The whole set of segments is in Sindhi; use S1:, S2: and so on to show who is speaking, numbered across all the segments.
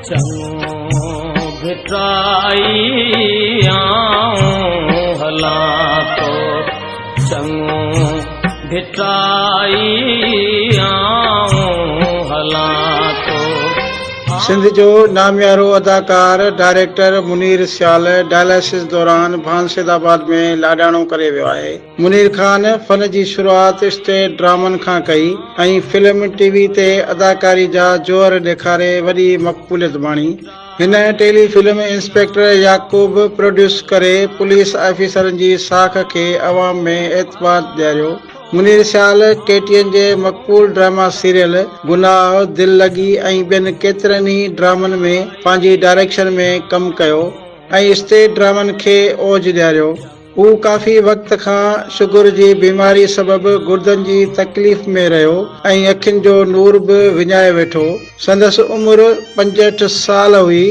S1: چڱو ڀٽائي آئون هلان ٿو، چڱو ڀٽائي آئون هلان ٿو.
S2: سنڌ جو ناميارو اداڪار، ڊائريڪٽر منير سيال ڊائلاسز دوران ڀان سيدآباد ۾ لاڏاڻو ڪري ويو آهي. منير خان فن جي شروعات اسٽيج ڊرامن کان ڪئي ۽ فلم، ٽي وي تي اداڪاري جا جوهر ڏيکاري وڏي مقبوليت ماڻي. هن tele film inspector Yaqub produce ڪري پوليس آفيسرن جي ساک کي عوام ۾ اعتماد ڏياريو. Munir Sial K T N جي مقبول ڊراما سيريل گناهه، دل لڳي ۽ ٻين ڪيترن ئي ڊرامن ۾ پنهنجي ڊائريڪشن ۾ ڪم ڪيو ۽ اسٽيج ڊرامن کي اوج ڏياريو. هو ڪافي وقت کان شگر جي بيماري سبب گردن جي تڪليف ۾ رهيو ۽ اکين جو نور به وڃائي ويٺو. سندس عمر 65 سال هئي.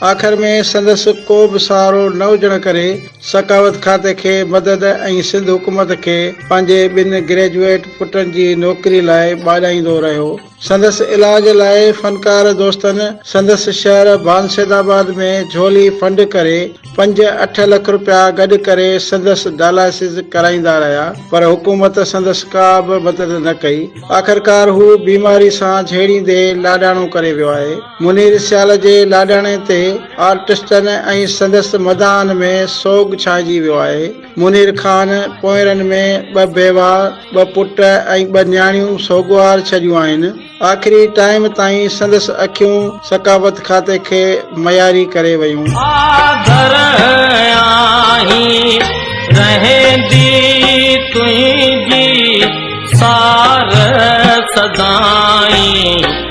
S2: آخر ۾ سندس ڪو به سهارو نه هجڻ ڪري ثقافت کاتي کي مدد ۽ سنڌ حڪومت کي پنهنجي ٻن گريجوئيٽ پٽن جي نوڪري لاء ٻاڏائيندو رهيو. سندس علاج لاء فنڪار دوستن سندس شهر ڀانسيدآباد ۾ جهولي فنڊ ڪري پنج اٺ لک رپيا گڏ ڪري سندس ڊائلاسز ڪرائيندا رهيا پر حڪومت سندس ڪا به مدد نه ڪئي آخرڪار هو بيماري سان جهيڙيندي لاڏاڻو ڪري ويو آهي منير سيال جي لاڏاڻي تي آرٽسٽن ۽ سندس مداحن ۾ سوڳ ڇانئجي ويو آهي. منير خان پوئينرن ۾ ٻه بيواهه، ٻه پٽ ۽ ٻه نياڻيون سوڳوار ڇڏيون آهن. آخري ٽائيم تائين سندس اکيون ثقافت کاتي کي مياري ڪري ويون.
S1: آڌر آهين رهندي تنهنجي سار سدائين.